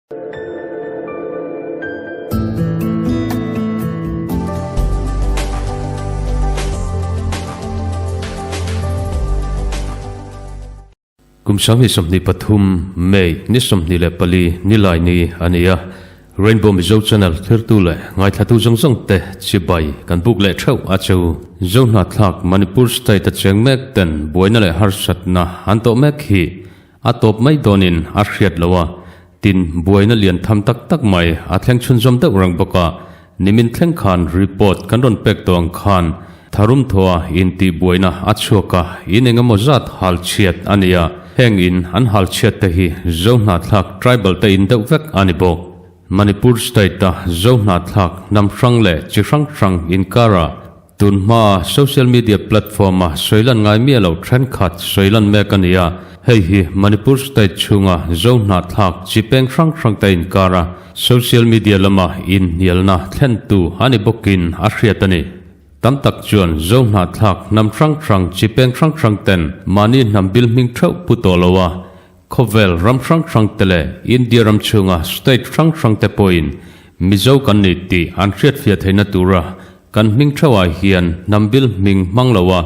Kum 2023 May ni 24 nilai ni a ni a, Rainbow Mizo Channel thirtu leh ngaithlatu zawng zawng te chibai kan buk leh theuh a che u. Zohnahthlak Manipur State a cheng mek ten buaina leh harsatna an tawh mek hi A tawp mai dawnin a hriat lo a, tin buaina lian tham tak tak mai a thleng chhunzawm deuh reng bawk a, nimin thleng khan report kan rawn pek tawh ang khan tharum thaw a intih buaina a chhuak a, in eng emaw zat hal chhiat a ni a, heng in an hal chhiat te hi Zohnahthlak tribal te in deuh vek a ni bawk. Manipur state a Zohnahthlak hnam hrang leh chi hrang hrang inkara Tun hmaa social media platform-a sawilan ngai miah loh thenkhat sawilan mek a ni a, hei hi Manipur state chhunga Zo hnahthlak chi peng hrang hrangte inkara social media lama inhnialna thlentu a ni bawkin a hriat a ni. Tam tak chuan Zo hnahthlak hnam hrang hrang chi peng hrang hrangten mahni hnam bil hming theuh pu tawh lo a, Khawvel ram hrang hrangte leh India ram chhunga state hrang hrangte pawhin Mizo kan ni tih an hriatfiah theihna tura kan hming theuhah hian hnam bil hming hmang loa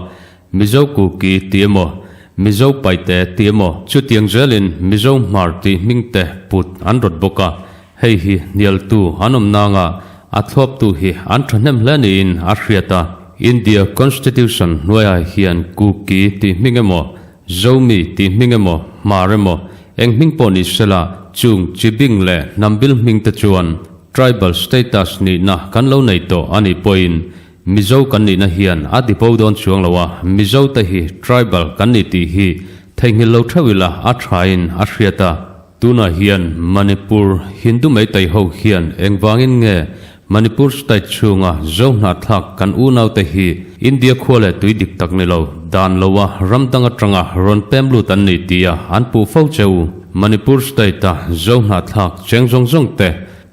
Mizo Kuki tih emaw, Mizo Paite tih emaw chutiang zelin Mizo Hmar tih hmingte put an rawt bawk a, hei hi hnialtu an awm nanga a thlawptu hi an thahnem hle niin a hriat a. India Constitution hnuaiah hian Kuki tih hming emaw, Zomi tih hming emaw, Hmar emaw, eng hming pawh ni sela, chung chibing leh hnambil hming te chuan tribal status nihna kan lo nei tawh a nih pawhin Mizo kan nihna hian a ti bo dawn chuang lo a, Mizo te hi tribal kan ni tih hi theihnghilh lo theuh ila a thain a hriat a. Tunah hian Manipur Hindu Meitei ho hian engvangin nge Manipur state chhunga Zo hnahthlak kan unaute hi India khua leh tui dik tak ni lo, dan loa ram dang atanga rawn pem lut an ni tia an puh fo che u. Manipur state-a Zo hnahthlak cheng zawng zawng te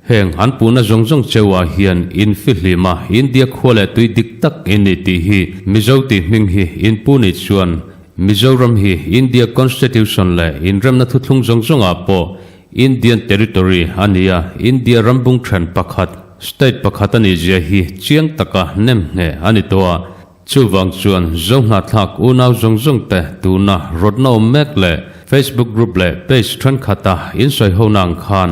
heng an puhna zawng zawng cheu ah hian in fihlim a, India khua leh tui dik tak in ni tih hi Mizo tih hming hi in pu nih chuan Mizoram hi India Constitution leh inremna thuthlung zawng zawngah pawh Indian Territory a ni a, India ram bung then pakhat, state pakhat a nih zia hi chiang taka nem hneh a ni tawh a. Chuvang chuan Zohnahthlak unau zawng zawng te tuna rawtna awm mek leh Facebook group leh page thenkhat-a insawi hona ang khan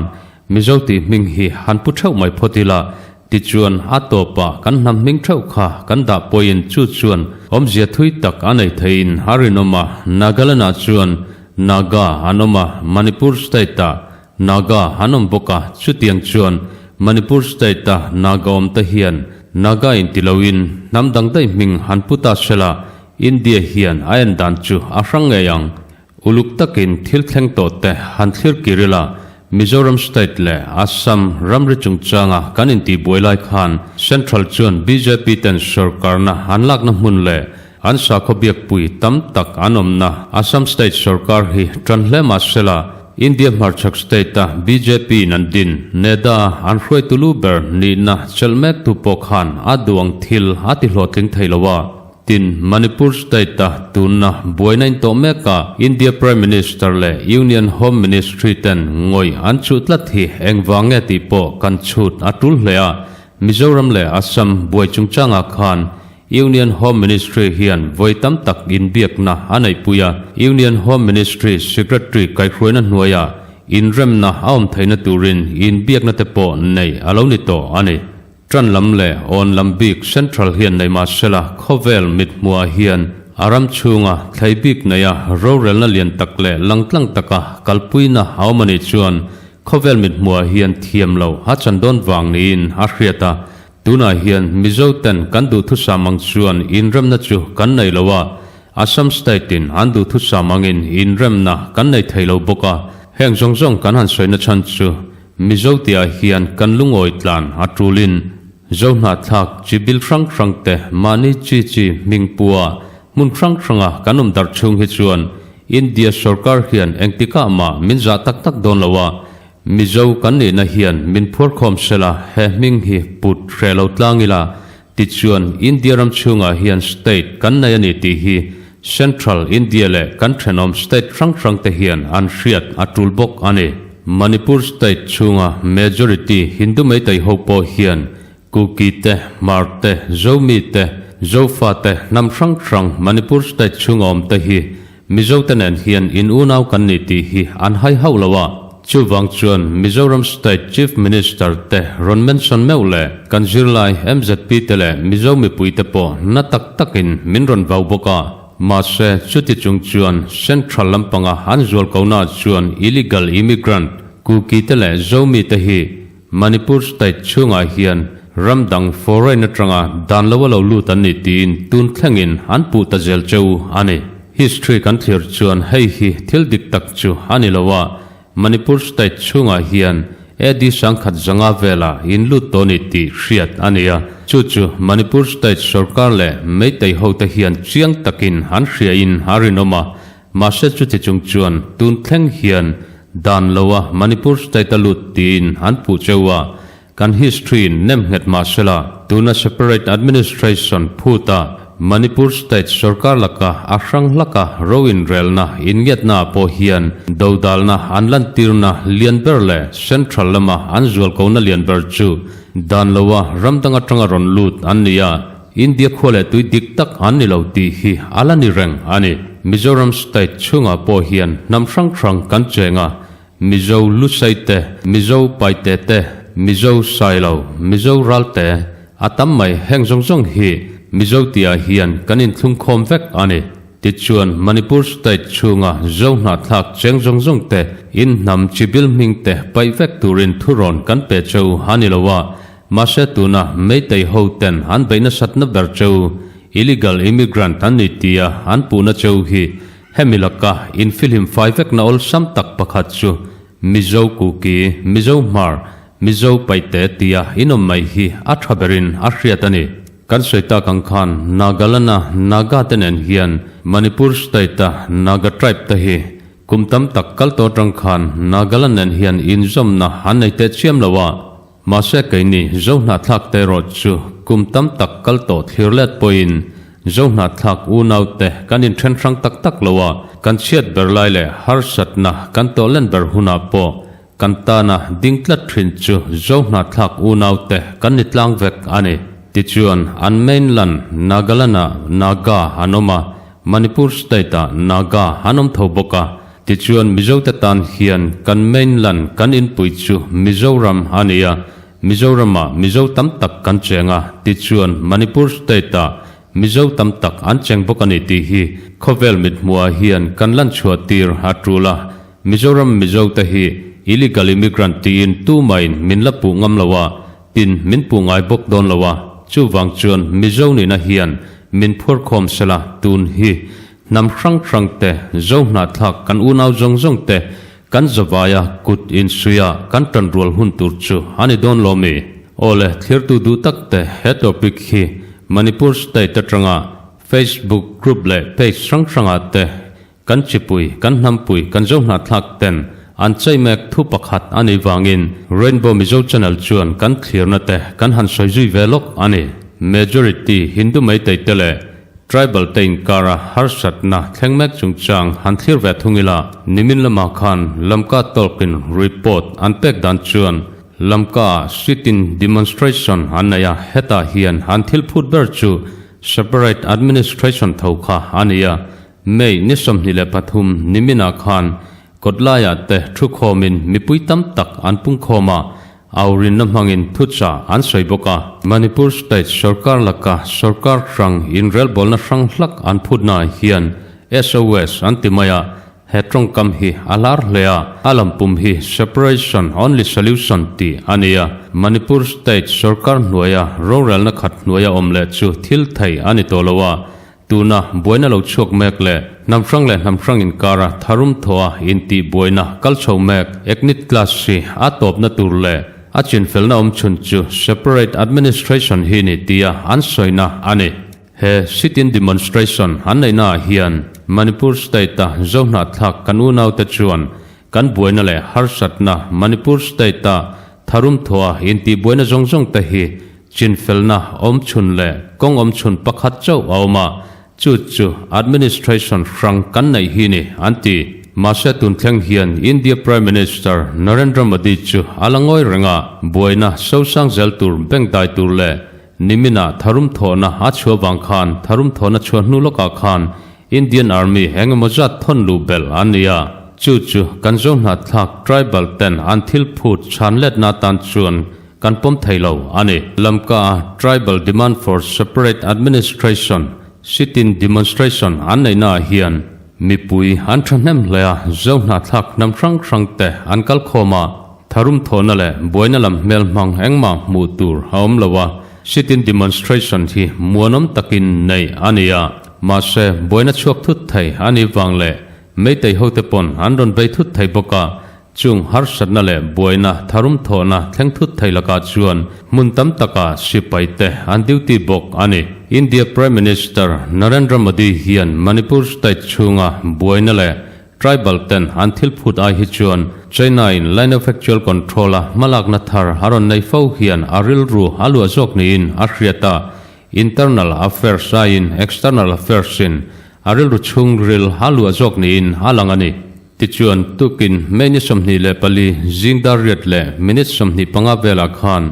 Mizo tih hming hi han pu theuh mai phawt ila, tichuan a tawpah kan hnam hming theuh kha kan dah pawhin chu chuan awmzia thui tak a nei theiin a rinawm a, Nagaland-ah chuan Naga an awm a, Manipur state-ah Naga an awm bawk a, chutiang chuan Manipur state-a Naga awm te hian Naga inti loin hnam dang daih hming han pu ta sela, India hian a en dan chu a hrang ngei ang. Uluk takin thil thleng tawh te han thlir kir ila, Mizoram state leh Assam ramri chungchanga kan intihbuai lai khan Central chuan bjp ten sorkarna an lakna hmun leh an sakhaw biakpui tam tak an awmna Assam state sorkar hi tan hle mah sela India hmarchhak state-a bjp in an din NEDA an hruaitu lu ber nihna chelh mektu pawh khan a duh ang thil a ti hlawhtling thei lo a. Tin, Manipur state-a tunna buaina in tawh mek a, India Prime Minister leh Union Home Ministry ten ngawih an chuh tlat hi engvang nge tih pawh kan chhut a tul hle a, Mizoram leh Assam buai chungchangah khan Union Home Ministry hian vawi tam tak inbiakna a neihpui a, Union Home Ministry Secretary kaihhruaina hnuaiah inremna a awm theihna turin inbiakna te pawh neih a lo ni tawh a ni. Ṭan lam leh awn lam bik Central hian nei mah sela khawvel mithmuhah hian a ram chhunga thlei bik neia rorelna lian tak leh langtlang taka kalpuina a awm a nih chuan khawvel mithmuhah hian thiam lo a chan dawn vang niin a hriat a. Tunah hian Mizo ten kan duhthusam ang chuan inremna chu kan nei lo a, Assam state in an duhthusam angin inremna kan nei thei lo bawk a, heng zawng zawng kan han sawina chhan chu Mizo tihah hian kan lungawi tlan a tulin Zohnahthlak chi bil hrang hrang te mahni chi chi hming pua hmun hrang hranga kan awm darh chhung hi chuan India sorkar hian engtikah mah min zah tak tak dawn lo a, Mizo kan nihna hian min phuarkhawm sela he hming hi put hreh lo tlang ila tichuan India ram chhungah hian state kan nei a ni tih hi Central India leh kan thenawm state hrang hrang te hian an hriat a tul bawk a ni. Manipur state chhunga majority Hindu Meitei ho pawh hian Kuki te, Hmar te, Zomi te, Zofa te, hnam hrang hrang Manipur state chhunga awm te hi Mizo te nen hian in unau kan ni tih hi an hai hauh lo a. Chuvang chuan Mizoram state Chief Minister te rawn mention meuh leh kan zirlai MZP te leh Mizo mipui te pawh na tak takin min rawn vau bawk a. Mahse chuti chung chuan Central lampanga an zualkonaah chuan illegal immigrant Kuki te leh Zomi te hi Manipur state chhungah hian ram dang foreign atanga dan lo a lo lut an ni tiin tun thlengin an puh ta zel cheu a ni. History kan thlir chuan hei hi thil dik tak chu a ni lo a, Manipur state chhungah hian AD 1005 vela in lut tawh ni tih hriat a ni a, chu chu Manipur state sorkar leh Meitei hote hian chiang takin an hria in a rinawm a, Mahse chuti chung chuan tun thleng hian dan loa Manipur state a lut tiin an puh cheu a, kan history in nem nghet mahsela tuna separate administration phuta Manipur state sorkar laka a hrang hlaka ro inrelna inngiatna ah pawh hian dodalna an lantirna lian ber leh central lama an zualkona lian ber chu dan loa ram dang atanga rawn lut an ni a. India khua leh tui dik tak an ni lo tih hi a la ni reng a ni. Mizoram state chhungah pawh hian hnam hrang hrang kan cheng a, Mizo Lusei te, Mizo Paite te, Mizo Sailo, Mizo Ralte, a tam mai heng zawng zawng hi Mizo tihah hian kan inthlungkhawm vek a ni. Tichuan Manipur state chhunga Zo hnahthlak cheng zawng zawng te in hnam chibil hming te paih vek turin thurawn kan pe cheu a ni lo a, Mahse tuna Meitei ho ten an beih nasatna ber cheu illegal immigrant an ni tia an puhna cheu hi hemi laka infilhim fai vekna awlsam tak pakhat chu Mizo Kuki, Mizo Hmar, Mizo Paite tia inawm mai hi a tha berin a hriat a ni. Kan sawi tak ang khan Nagaland-a Naga te nen hian Manipur state-a Naga tribe te hi kum tam tak kal tawh atang khan Nagaland nen hian inzawmna an nei teh chiam lo a, Mahse keini Zohnahthlak te erawh chu kum tam tak kal tawh thlir let pawhin Zohnahthlak unaute kan inthen hrang tak tak lo a, kan chhiat ber lai leh harsatna kan tawh len ber hunah pawh kan tana ding tlat thin chu Zohnahthlak unaute kan ni tlang vek a ni. Tichuan an mainland Nagaland-ah Naga an awm a, Manipur state-ah Naga an awm tho bawk a, Tichuan Mizote tan hian kan mainland kan inpui chu Mizoram a ni a, Mizoramah Mizo tam tak kan cheng a, tichuan Manipur state-ah Mizo tam tak an cheng bawk a ni tih hi khawvel mithmuhah hian kan lanchhuah tir a tul a, Mizoram Mizote hi illegal immigrant tiin tumahin min la puh ngam lo a, tin min puh ngai bawk dawn lo a, chuvang chuan Mizo nihna hian min phuarkhawm sela tun hi Hnam hrang hrang te, Zo hnahthlak kan unau zawng zawng te kan zavaia kut insuia kan tanrual hun tur chu a ni dawn lo mi? Awle, thlirtu duh tak te he topic hi Manipur state atanga Facebook group leh page hrang hrangah te kan chipui, kan hnampui, kan Zo hnahthlak ten an chei mek thu pakhat a nih vangin Rainbow Mizo channel chuan kan thlirna te kan han sawi zui ve lawk a ni. Majority Hindu Meitei te leh Tribal te inkara harsatna thleng mek chungchang han thlir ve thung ila, nimin lamah khan Lamka Talk-in report an pek dan chuan Lamka-ah sit-in demonstration an nei a, hetah hian an thil phut ber chu separate administration tho kha a ni a, May ni 23 niminah khan kawtlaiah te thukhawmin mipui tam tak an pungkhawm a, Aurinna hmangin thuchah an sawi bawk a. Manipur state sorkar laka sorkar hrang inrelbawlna hrang hlak an phutnaah hian SOS an ti mai a, he tawngkam hi a lar hle a, a lampum hi Separation Only Solution tih a ni a. Manipur state sorkar hnuaia rorelna khat hnuaia awm leh chu thil thei a ni tawh lo a, Tuna buaina lo chhuak mek leh hnam hrang leh hnam hrang inkara tharum thawha intih buaina kal chho mek ethnic clash hi a tawpna tur leh a chinfelna awm chhun chu separate administration hi ni tia an sawina a ni. He sit-in demonstration an neihna ah hian Manipur state-a Zohnahthlak kan unaute chuan kan buaina leh harsatna Manipur state-a tharum thawha intih buaina zawng zawng te hi Chinfelna awm chhun leh kawng awm chhun pakhat chauh a awm a, chu chu administration hrang kan neih hi ni, an ti. Mahse tun thleng hian India Prime Minister Narendra Modi chu a la ngawi reng a, buaina sosang zel tur bengdai tur leh nimina tharum thawhna a chhuah vang khan tharum thawhna chhuah hnu lawkah khan Indian Army eng emaw zat thawn luh belh an ni a, chu chu kan zo hnahthlak tribal ten an thil phut chhan letna atan chuan kan pawm thei lo a ni. Lamka a Tribal Demand for Separate Administration sit-in demonstration an neihna ah hian mipui an thahnem hle a, zo hnahthlak hnam hrang hrang te an kal khawm a, tharum thawhna leh buaina lam hmel hmang engmah hmuh tur a awm lo a, sit-in demonstration hi muanawm takin neih a ni a. Mahse, buaina chhuak thut thei a nih vang leh Meitei hote pawn an rawn bei thut thei bawk a, chung harsatna leh buaina tharum thawhna thleng thut thei lakah chuan hmun tam takah sipai te an duty bawk a ni. India Prime Minister Narendra Modi hian Manipur state chhunga buaina leh tribal ten an thil phut ai hi chuan China in Line of Actual Control a hmalakna thar a rawn nei fo hian a rilru a luah zawk niin a hriat a, Internal Affairs aiin External Affairs in a rilru chhungril a luah zawk niin a lang a ni. Tichuan, tukin May ni 24 zing dar riat leh minute 25 velah khan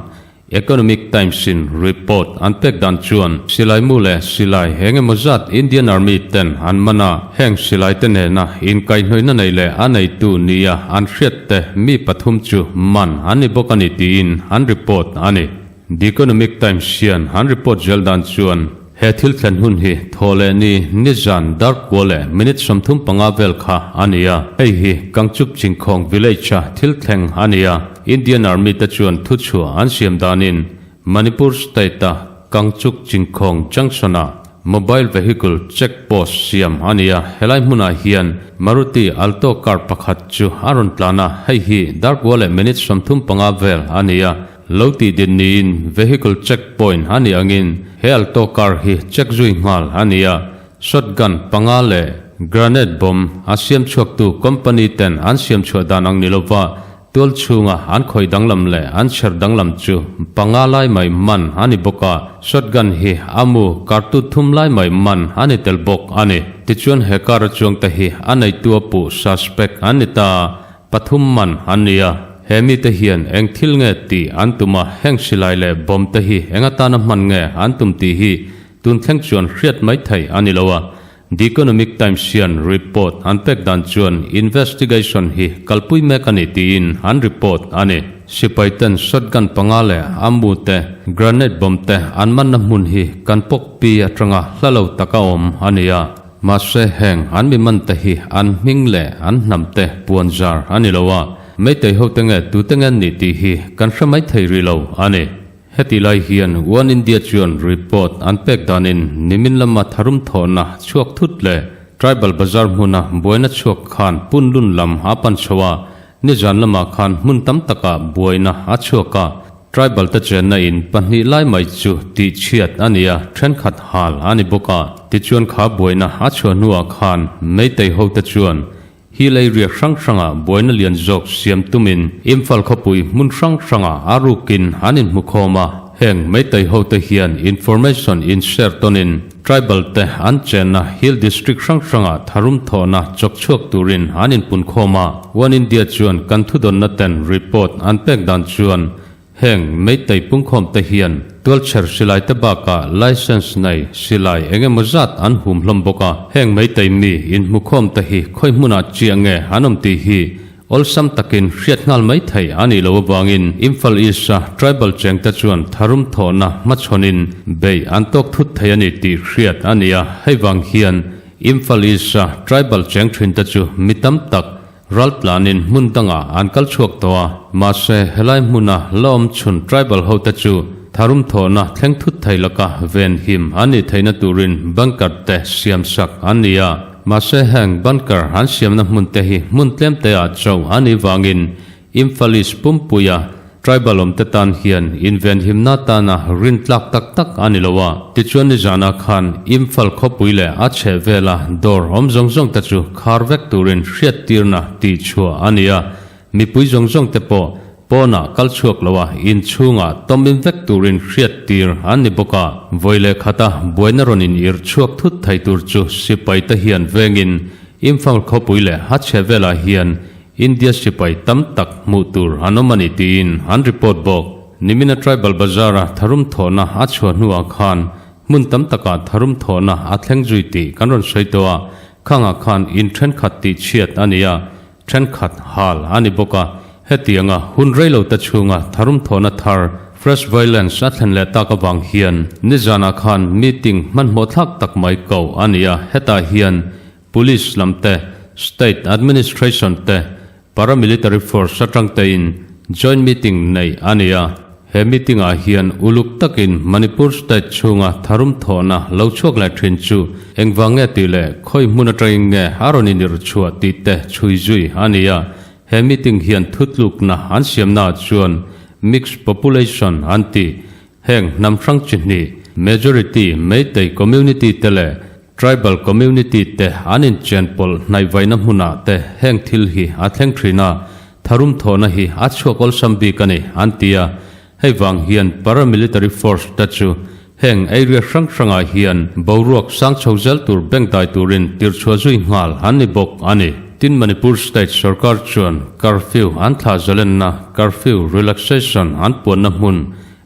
Economic Times in report an pek dan chuan silai mu leh silai eng emaw zat Indian Army ten an man a, heng silai te nena inkaihhnawihna nei leh a neitu nia an hriat te mi pathum chu man an ni bawk a ni tiin an report a ni. The Economic Times hian an report zel dan chuan he thil thlen hun hi thaw leh ni nizan dar kua leh minute 35 vel kha a ni a, hei hi Kangchup Chingkhawng village-a thil thleng a ni a, Indian Army te chuan thuchhuah an siam danin Manipur state-a Kangchuk Chingkhawng junction-ah mobile vehicle check post siam a ni a, helai hmunah hian Maruti Alto car pakhat chu a rawn tlan a, hei hi dar kua leh minute 35 vel a ni a. Lo tih din niin vehicle check point a nih angin he Alto car hi check zui nghal a ni a, shotgun panga leh granade bomb a siam chhuaktu company ten an siam chhuah dan ang ni lova tual chhunga an khawih danglam leh an chher danglam chu panga lai mai man a ni bawk a, shotgun hi a mu kartut thum lai mai man a ni tel bawk a ni. Tichuan he car a chuangte hi a neitu a puh suspect an ni ta a, Pathum man an ni a, he mite hian eng thil nge tih an tum a, heng silai leh bomb te hi eng atana hman nge an tum tih hi tun thleng chuan hriat mai theih a ni lo a. The Economic Times hian report an pek dan chuan investigation hi kalpui mek a ni tiin an report a ni. Sipai ten shotgun panga leh a mu te, granade bomb te an manna hmun hi kan pawk pi atanga hla lo taka awm a ni a. Mahse heng an mi man te hi an hming leh an hnam te puan zar a ni lo a, Meitei ho te nge tute nge an nih tih hi kan hre mai thei rih lo a ni. Heti lai hian One India chuan report an pek danin nimin lama tharum thawhna chhuak thut leh Tribal Bazar hmuna buaina chhuak khan punlun lam a pan chho a, nizan lamah khan hmun tam takah buaina a chhuak a, Tribal te chenna in pahnih lai mai chu tih chhiat a ni a, thenkhat hal a ni bawk a. Tichuan kha buaina a chhuah hnuah khan Meitei ho te chuan hi lei riak hrang hrangah buaina lian zawk siam tumin Imphal khawpui hmun hrang hrangah a rukin an inhmukhawm a. Heng Meitei ho te hian information in share tawnin Tribal te an chenna Hill District hrang hrangah tharum thawhna chawk chhuak turin an inpunkhawm a. One India chuan kan thudawnna ten report an pek dan chuan heng Meitei pungkhawm te hian tualchher silai te bakah license nei silai eng emaw zat an hum hlawm bawk a. Heng Meitei mi inhmukhawm te hi khawi hmunah chiah nge an awm tih hi Awlsam takin hriat nghal mai thei a nih loh avangin Imphal East-a tribal chengte chuan tharum thawhna hmachhawnin beih an tawk thut thei a ni tih hriat a ni a, hei vang hian Imphal East-a tribal cheng thinte chu mi tam tak raltlanin hmun dangah an kal chhuak tawh a, mahse helai hmuna la awm chhun tribal hote chu tharum thawhna thleng thut thei laka venhim an nih theihna turin bunker te siamsak an ni a. Mahse heng bunker an siamna hmun te hi hmun tlem te ah chauh a nih vangin Imphal East pumpuia tribal awm te tan hian invenhimna tana rin tlak tak tak a ni lo a. Tichuan nizanah khan Imphal khawpui leh a chheh vela dawr awm zawng zawng te chu khar vek turin hriattirna tih chhuah a ni a. Mipui zawng zawng te pawh pawnah kal chhuak lo a, inchhungah tawmim vek turin hriat tir an ni bawk a. Vawi leh khata buaina rawn in ir chhuak thut thei tur chu sipai te hian vengin Imphal khawpui leh a chhe velah hian India sipai tam tak hmuh tur an awm a ni tiin an report bawk. Nimina Tribal Bazar-a tharum thawhna a chhuah hnuah khan hmun tam takah tharum thawhna a thleng zui tih kan rawn sawi tawh a, khangah khan in thenkhat tih chhiat a ni a, thenkhat hal a ni bawk a. Hetianga hun reilo te chhunga tharum thawhna thar fresh violence a thlen leh tak avang hian nizanah khan meeting hmanhmawh thlak tak mai ko a ni a, hetah hian Police lam te, State Administration te, Paramilitary Force atang tein Joint Meeting neih a ni a. He meeting ah hian uluk takin Manipur State chhunga tharum thawhna lo chhuak leh thin chu engvang nge tih leh khawi hmun atangin nge a rawn inirh chhuah tih te chhui zui a ni a. He meeting hian thutlukna an siamnaah chuan Mixed Population an ti. Heng hnam hrang chi hnih, Majority, Meitei Community te leh Tribal community te an inchen pawlh hnaihvaihna hmunah te heng thil hi a thleng thin a, tharum thawhna hi a chhuak awlsam bik a ni, an ti a. Hei vang hian paramilitary force te chu heng area hrang hrangah hian boruak sang chho zel tur bank dai turin tirchhuah zui nghal an ni bawk a ni. Tin Manipur state sorkar chuan curfew an thlah zalenna, curfew relaxation an puanna hmun,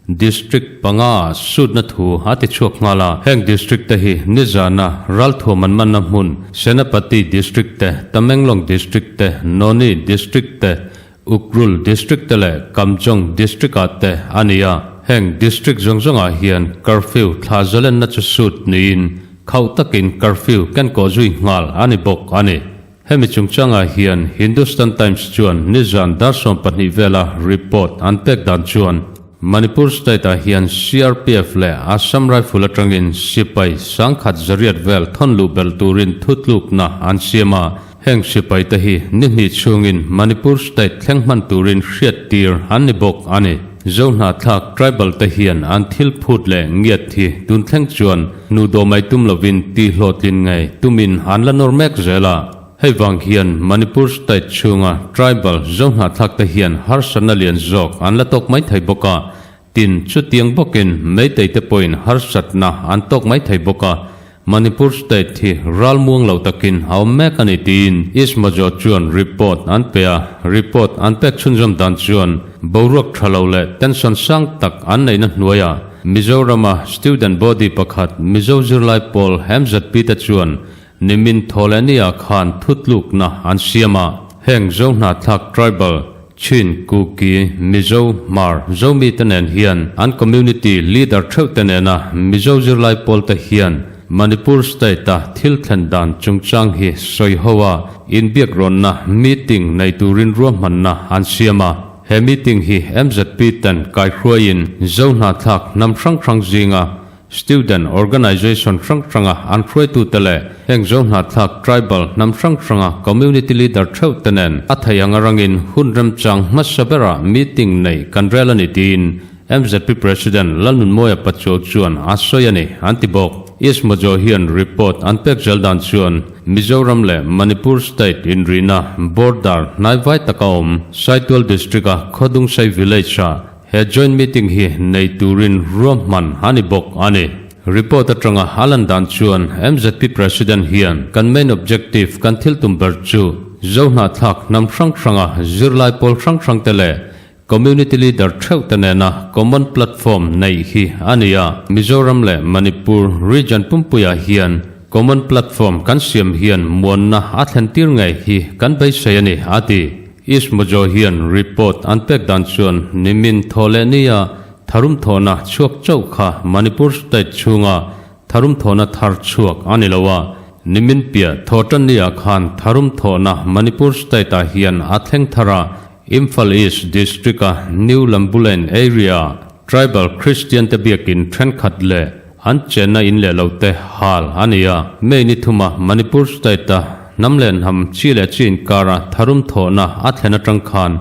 District panga ah sutna thu a ti chhuak nghal a, heng district te hi nizana ralthuam an manna hmun Senapati District te, Tamenglong District te, Noney District te, Ukhrul District te leh Kamjong District ah te a ni a. Heng district zawng zawng ah hian curfew thla zalenna chu sut niin khauh takin curfew kenkawh zui nghal a ni bawk a ni. Hemi chungchangah hian Hindustan Times chuan nizan dar 12 vela report an pek dan chuan Manipur state-ah hian CRPF leh Assam Rifle atangin sipai 1800 vel thawn luh belh turin thutlukna an siam a, heng sipai te hi ni hnih chhungin Manipur state thleng hman turin hriat tir an ni bawk a ni. Zohnahthlak tribal te hian an thil phut leh ngiat hi tun thleng chuan Nu dawh mai tum lovin ti hlawhtlin ngei tumin an la nawr mek zel a. Hei vang hian Manipur state chhunga tribal Zohnahthlak te hian harsatna lian zawk an la tawk mai thei bawk a, tin chutiang bawkin Meitei te pawhin harsatna an tawk mai thei bawk a, Manipur state hi ral muang lo takin a awm mek a ni tiin Ismajo chuan report an pe a, report an pek chhunzawm dan chuan boruak tha lo leh tension sang tak an neihna hnuaiah Mizorama student body pakhat Mizo zirlai pawl MZP te chuan nimin Thawhlehni-ah khan thutlukna an siam a. Heng Zohnahthlak tribal, Chin, Kuki, Mizo, Hmar, Zomi te nen hian an community leader theuh te nena Mizo zirlai pawl te hian Manipur state-a thil thlen dan chungchang hi sawi ho a, inbiakrawnna meeting nei turin ruahmanna an siam a. He meeting hi MZP ten kaihruaiin Zohnahthlak hnam hrang hrang zinga student organization hrang hranga an hruaitute leh heng Zohnahthlak tribal hnam hrang hranga community leader theuh te nen a theih anga rangin hun remchang hmasa berah meeting nei kan rel a ni tiin MZP President Lalnunmawia Pachuau chuan a sawi a ni, an ti bawk. East Mojo hian report an pek zel dan chuan Mizoram leh Manipur state inrihna border hnaivai taka awm Saitual District-a Khawdungsai village-ah he joint meeting hi nei turin ruahman a ni bawk a ni. Report atanga a lan dan chuan MZP President hian kan main objective kan thil tum ber chu Zohnahthlak hnam hrang hranga zirlai pawl hrang hrangte leh Community leader theuh te nena common platform neih hi a ni a, Mizoram leh Manipur region pumpuiah hian common platform kan siam hian muanna a thlen tir ngei hi kan beisei a ni, a ti. East Mojo hian report an pek dan chuan nimin thaw leh nia tharum thawhna chhuak chauh kha Manipur state chhunga tharum thawhna thar chhuak a ni lo a, nimin piah thawhtanniah khan tharum thawhna Manipur state-ah hian a thleng thar a, Imphal East District-a New Lambulen area-ah Tribal Christian te biakin thenkhat leh an chenna in leh lo te hal a ni a. May ni thuma Manipur State-a hnam leh hnam chi leh chi inkara tharum thawhna a thlen atang khan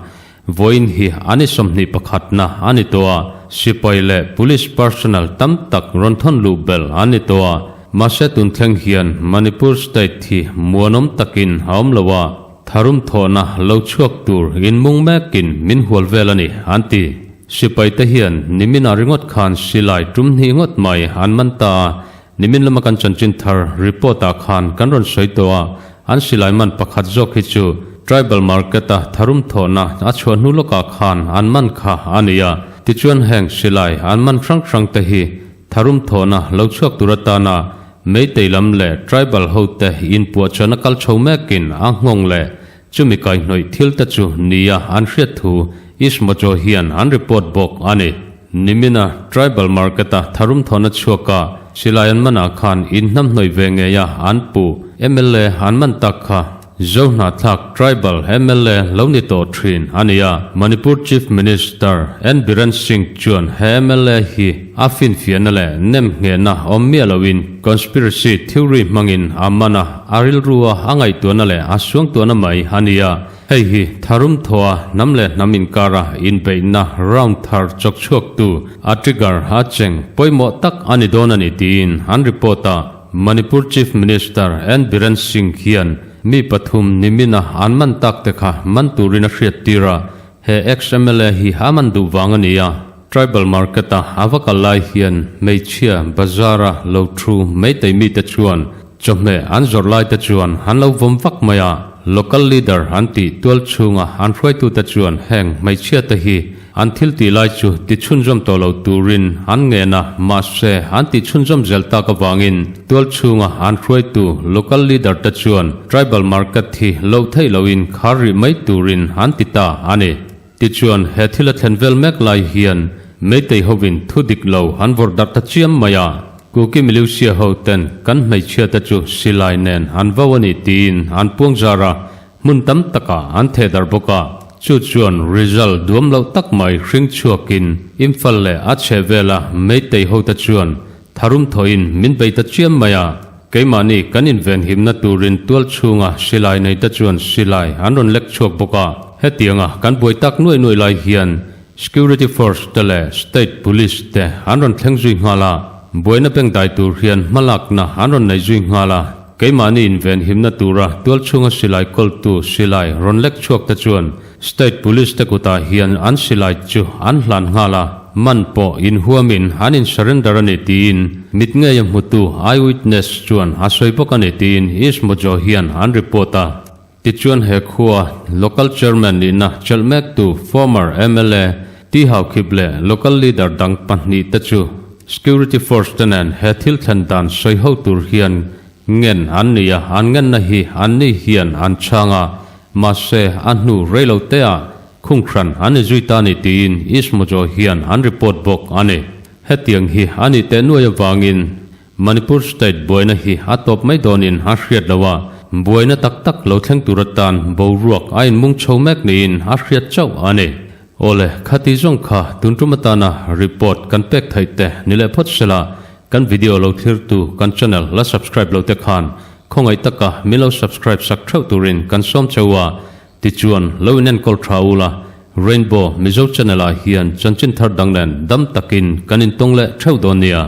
vawiin hi an i 21na a ni tawh a, sipai leh police personnel tam tak rawn thawn luh belh an ni tawh a. Mahse tun thleng hian Manipur State hi muanawm takin a awm lo a. Tharum thawhna lo chhuak tur in mung mekin min hual vel a ni, an ti. Sipai te hian niminah ringawt khan silai tum hnih ngawt mai an man ta a, nimin lama kan chanchin thar report ah khan kan rawn sawi tawh a. An silai man pakhat zawk hi chu Tribal Market-a tharum thawhna a chhuah hnu lawkah khan an man kha a ni a. Tichuan heng silai an man hrang hrang te hi tharum thawhna lo chhuak tur atana Meitei lam leh Tribal hote inpuahchhuahna kal chho mekin a nghawng leh chumi kaihhnawih thil te chu nia an hriat thu Ismojo hian an report bawk a ni. Nimina Tribal Market-a tharum thawhna chhuaka silai an manah khan inhnamhnawih ve ngeia an puh mla an man tak kha Zohnahthlak Tribal mla lo ni tawh thin a ni a, Manipur Chief Minister N Biren Singh chuan he mla hi a finfiahna leh nemnghehna awm miah loin conspiracy theory hmangin a man a, a rilrua a ngaihtuahna leh a suangtuahna mai a ni a. Hei hi tharum thawha hnam leh hnam inkara inbeihna round thar chawk chhuaktu a trigger a cheng pawimawh tak a ni dawn a ni tiin an report a. Manipur Chief Minister N Biren Singh hian mi pathum nimina an man tak te kha man turin a hriat tir a, he ex-MLA hi a man duh vang a ni a. Tribal Market-a a va kal lai hian hmeichhia bazar-a lo thu Meitei mite chuan chawhmeh an zawrh lai te chuan an lo vawm vak mai a, local leader an tih tual chhunga an hruaitute chuan heng hmeichhia te hi An thil tih lai chu ti chhunzawm tawh lo turin an ngen a, mahse an tih chhunzawm zel tak avangin tual chhunga an hruaitu local leader te chuan tribal market hi loh theih lohin khar rih mai turin an ti ta a ni. Tichuan he thil a thlen vel mek lai hian Meitei hovin thu dik lo an vawrh darh ta chiam mai a, Kuki Miliusia ho ten kan hmeichhia te chu silai nen an vo a ni tiin an puang zar a, Hmun tam takah an theh darh bawk a, chu chuan result duam loh tak mai hring chhuakin Imphal leh a chheh vela Meitei hote chuan tharum thawhin min bei ta chiam mai a, keimahni kan invenhimna turin tual chhunga silai neite chuan silai an rawn lek chhuak bawk a, hetianga kan buai tak nuai nuai lai hian Security Force te leh State Police te an rawn thleng zui nghal a, buaina bengdai tur hian hmalakna an rawn nei zui nghal a. Keimahni invenhimna tura tualchhunga silai kawltu silai rawn lek chhuak te chuan State Police te kutah hian an silai chu an hlan nghal a, man pawh inhuamin an in surrender a ni tiin mit ngeia hmutu eyewitness chuan a sawi bawk a ni tiin Eastmojo hian an report a. Tichuan he khua Local Chairman nihna chelh mektu former mla T Haukhip leh Local Leader dang pahnihte chu Security Force te nen he thil thlen dan sawi ho tur hian ngen an ni a, an ngenna hi anni hian an chhang a, mahse a hnu reilo teah khunghran an ni zui ta ni tiin Eastmojo hian an report bawk a ni. Hetiang hi a nih teh nuai avangin Manipur State buaina hi a tawp mai dawnin a hriat lo a, buaina tak tak lo thleng tur atan boruak a inmung chho mek niin a hriat chauh a ni. Awle, khati zawng kha tun tum atana report kan pek theih te ni leh phawt sela, kan video lo thlirtu kan channel la subscribe lo te khan khawngaih taka min lo subscribe sak theuh turin kan sawm cheu a, tichuan lo inenkawl tha ula, Rainbow Mizo channel ah hian chanchin thar dang nen dam takin kan intawng leh theuh dawn nia.